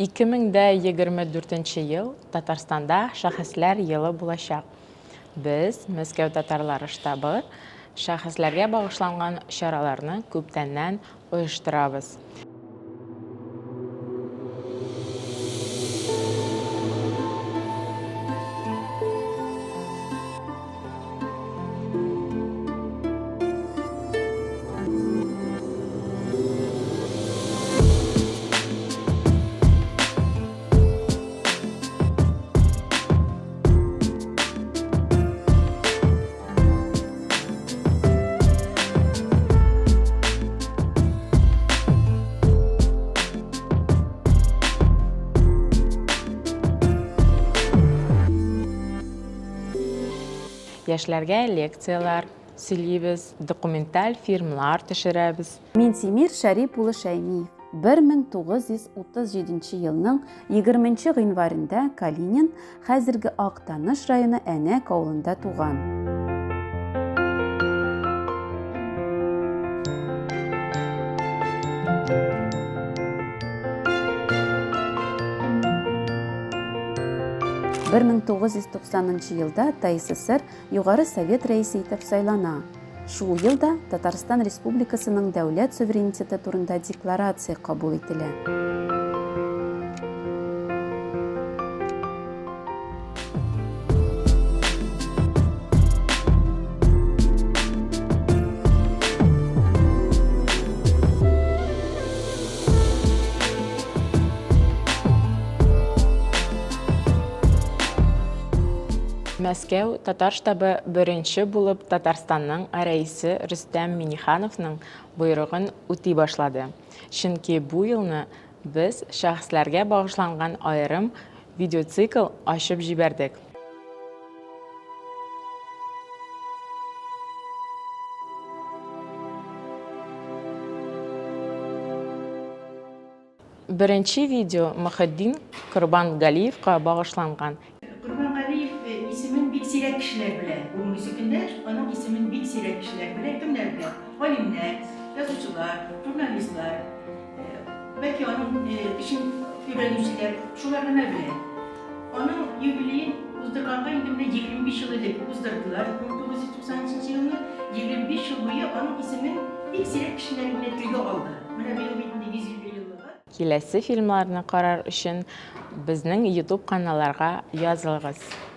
2024 ел Татарстанда шәхесләр елы булачак. Без, Мәскәү татарлары штабы, шәхесләргә багышланган чараларны күптәннән оештырабыз. Яшьләргә лекцияләр сөйлибез, документаль фильмнар төшерәбез. Минтимер Шәрип улы Шәймиев 1937 нче елның 20 нче гыйнварында Калинин, хәзерге Актаныш районы Әнәк авылында туган. 1990 нчы елда ТАССР Югары Совет рәисе итеп сайлана. Шул елда Татарстан Республикасының дәүләт суверенитеты турында декларация кабул ителә. Мәскәү татар штабы беренче булып Татарстанның Рәисе Рөстәм Миңнехановның боерыгын үти башлады. Чөнки бу елны без шәхесләргә багышланган аерым видеоцикл ачып җибәрдек. Беренче видео Мөхетдин Корбангалиевка багышланган. Корбангалиев исемен бик сирәк кешеләр белә. Бүгенгесе көндә аның исемен бик сирәк кешеләр белә. Кемнәр белә? Галимнәр, язучылар, журналистлар, бәлки аның эшен өйрәнүчеләр, шулар гына белә. Аның юбилеен уздырганга инде менә 25 ел элек уздырдылар, 1993 елны. 25 ел буе аның исемен бик сирәк кешеләр генә телгә алды. Менә быел бит инде 150 еллыгы. Киләсе фильмнарны карар өчен безнең YouTube каналларга язылыгыз.